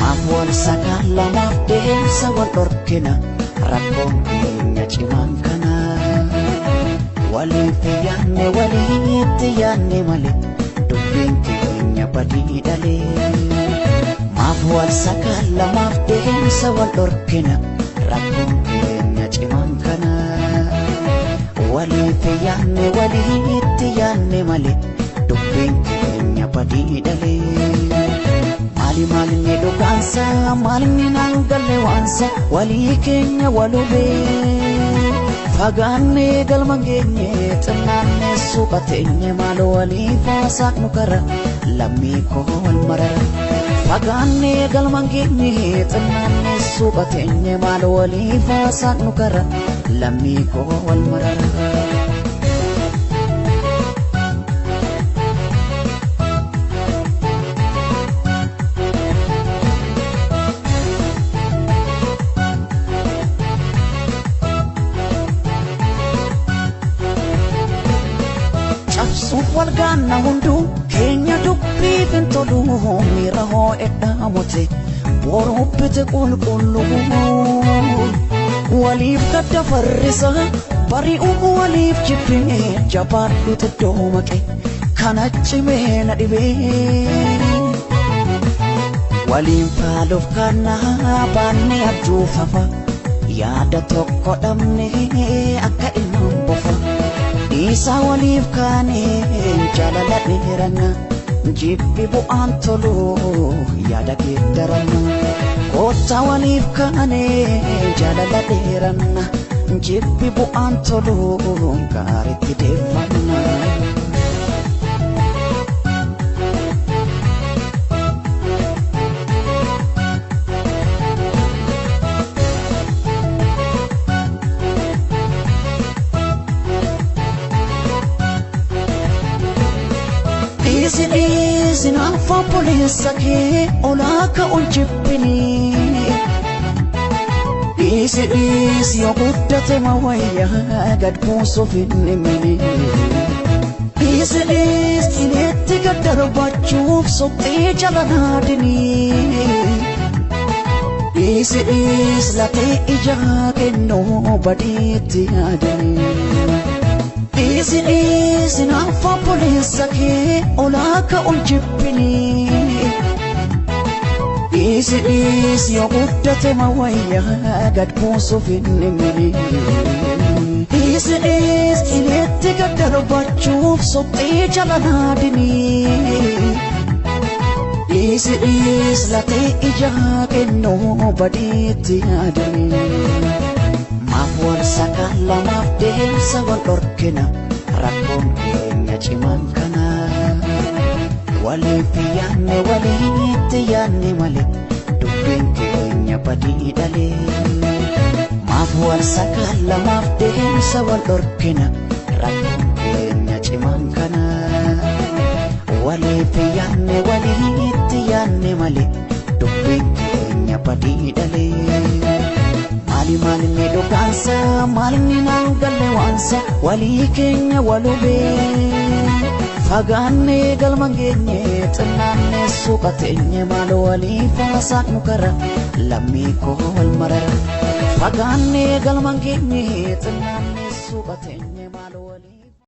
Maaf wal sakaalla maaf deemsa wal dhorkina rakkoon keenya cimaan kana. Waliif yaanne walitti yaanne malee dubbiin keenya badii dhalee. Maaf wal sakaalla maaf deemsa wal dhorkina rakkoon keenya cimaan kana. Waliif yaanne walitti yaanne malee dubbiin keenya badii dhalee. Maali maalinni dhugaansa maalinni naan galle waansa walii keenya walubee. Fagaannee galma geenye xinnaannee suuqa teenye maal waliif haasaanu kara lammii koo wal marara. Fagaannee galma geenye xinnaannee suuqa teenye maal waliif haasaanu kara lammii koo wal marara. Cabsuuf wal gaanna hunduu keenya dubbiif hin tolu miira hoo'edhaa mute boruu bite qulqullu. Waliif gadda farrisa bari'uu waliif jibbine jabaadhu xiddoo maqe kana cimee na dhibee. Waliin faaluuf kaanaa baannee abjuufafa yaada tokko dhabne akka ilmaan bofa. Dhiisaa waliif kaanee jaalala dheeranna jibbi bu'aan tolu yaada geeddaranna. Koottaa waliif kaanee jaalala dheeranna jibbi bu'aan tolu gaariitti deeffanna. Dhiisi dhiisi naaf obboleessa kee olaa ka'uun jibbini. Dhiisi dhiisi yoo guddate mawayyaa gad buusuuf hin dhimini. Dhiisi dhiisi qileetti gad darbachuuf suphee jala naadini. Dhiisi dhiisi latee ijaa kennuu badiitti yaadini. Dhiisi dhiisi naaf obboleessa kee olaa ka'uun jibbini. Dhiisi dhiisi yoo guddate mawayyaa gad buusuuf hin dhimini. Dhiisi dhiisi qileetti gad darbachuuf suphee jala naadini. Dhiisi dhiisi latee ijaa kennuu badiitti yaadini. Maaf wal sakaalla maaf deemsa wal dhorkina rakkoon keenya cimaan kana. Waliif yaanne walitti yaanne malee dubbiin keenya badii dhalee. Maaf wal sakaalla maaf deemsa wal dhorkina rakkoon keenya cimaan kana. Waliif yaanne walitti yaanne malee dubbiin keenya badii dhalee. Maali maalinni dhugaansa maalinni naan galle waansa walii keenya walubee. Fagaannee galma geenye xinnaannee suuqa teenye maal waliif haasaanu kara lammii koo wal marara. Fagaannee galma geenye xinnaannee suuqa teenye maal.